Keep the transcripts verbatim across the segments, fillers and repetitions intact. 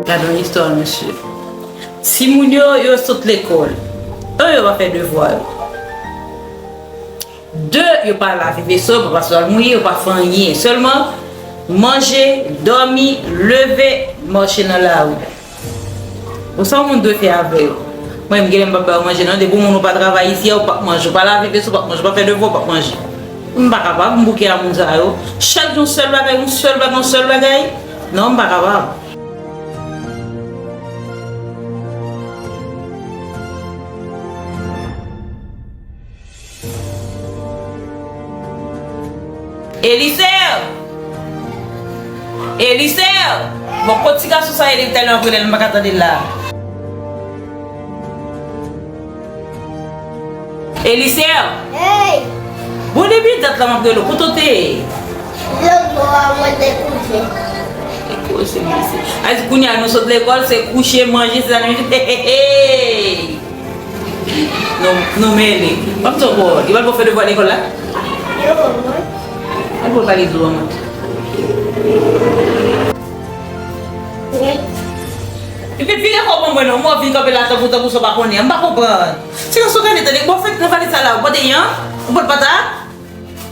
Gade yon istwa, mesye. Timoun yo, yo sot lekòl. Yon, yo pa fè devwa yo. De, yo pa lave veso, yo pa pase lòt mouye, yo pa fè anyen. Sèlman manje, dòmi, leve, mache nan lari. Bon, sa yon moun dwe fè avè yo? Mwen, m genlè m p ap ba yo manje, non. Depi yon moun ou pa travay isi a, ou p ap manje. Ou pa lave veso, ou p ap manje. Ou pa fè devwa, ou p ap manje. M pa kapab, m bouke a moun sa yo. Chak jou, yon sèl bagay, yon sèl bagay, yon sèl bagay. Non, m pa kapab. Eliseo! Eliseo! Bon, kot ti gason sa ye depi talè m ap rele l, m pa ka tande l la. Eliseo! Hey! Bon, depi dat la m ap rele w, kote w te ye? Lòtbò a, mwen te kouche. Te kouche, mesye. A di kounye a nou sot lekòl, se kouche, manje, se sa nou. Hey, hey, hey! Nou, nou mele. Wap di ankò, li pral ba w fè devwa lekòl la? Yo, mwen. Al pou l pale dlo a mwen. Epi vire kò w ban mwen non, mwen vin kanpe la tankou, tankou sa w pa konnen. M pa konprann. Se nan sou gade tande, bon fèt nan valè sa la, ou pote yan? Ou pot patat?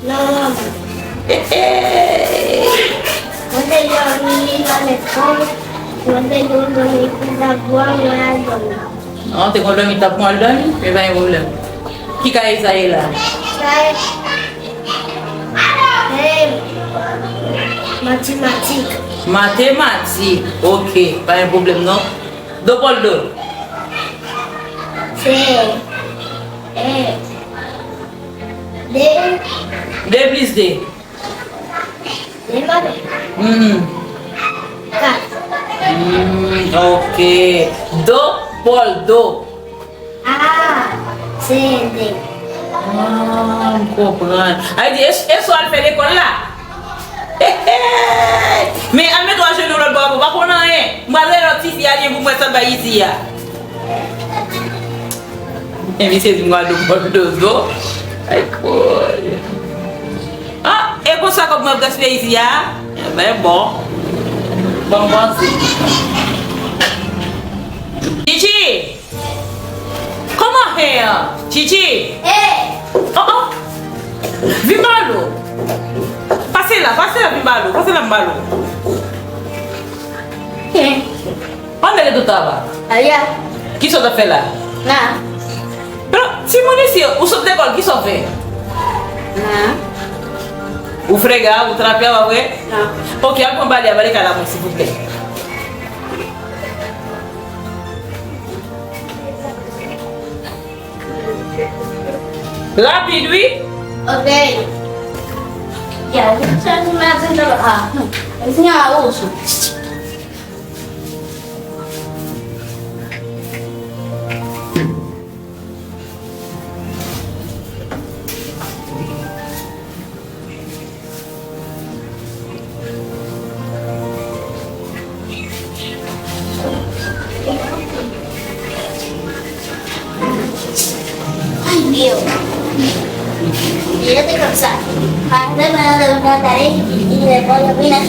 Non, manman. Mwen te dòmi nan lekòl. Mwen te dòmi pou ta bwa, mwen al dòmi. Ah, ou te konn dòmi, t ap pran l dòmi? Men pa gen pwoblèm. Ki kay sa ye la? Kay, eh, matematik. Matematik. Ok, pa gen pwoblèm non. Do pòl do. Se, eh, de. De plis de. Li mande. Hmm. Kat. Hmm, ok. Do, pòl do. A, se de. Ah, m konprann. A di, e, e sa w al fè lekòl la? He, he. Men al mete w ajenou lòt bò a, pa konn anyen. M pral rele lòt tifi a, li pou m wè sa l bay isi a. E misye di m gade w pran dodo. Ay, kòl. Ah, e konsa kòb mwen ap gaspiye isi a? Enben, bon. Bon, m panse. Chichi! Kòman hen an? Chichi! Hey! Oh, oh! Vin ba lo. Pase la, pase la, vin ba lo. Pase la, m ba lo. Hen. Ann mete tout travay. Aya. Kisa w t ap fè la? La. Pero, timoun isi, ou sot lekòl, kisa w fè? La. Ou frega, ou trape a, pa vre? La. Ok, al pran bale a, bale kay la pou mwen, silvouplè. Rapid, wi. Ok. Ya, ou sa di maten nan, ah, non. Nya ou. Ay, Dios. Mírate cansado. Mándame la tarea y después lo voy a mirar.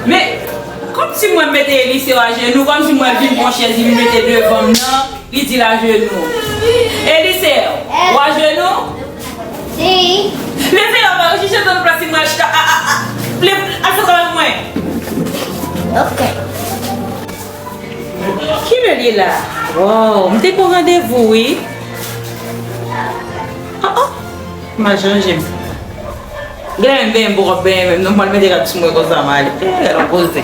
Men, kòmsi mwen mete Eliseo ajenou, kòmsi mwen vin pran chèz li vin mete devan m nan, li di l ajenou. Eliseo, ou ajenou? Si. Leve la, ou pa rechèche nan plas li mwen chita. A, a, a. Leve, al fè travay pou mwen. Ok. Kilè l ye la? Wow, m te gon randevou, wi. Ah, ah. M a chanje m. Genlè menm benyen m poko ap benyen menm non, m pral mete rad sou mwen konsa m ale. Eh, gade yon koze.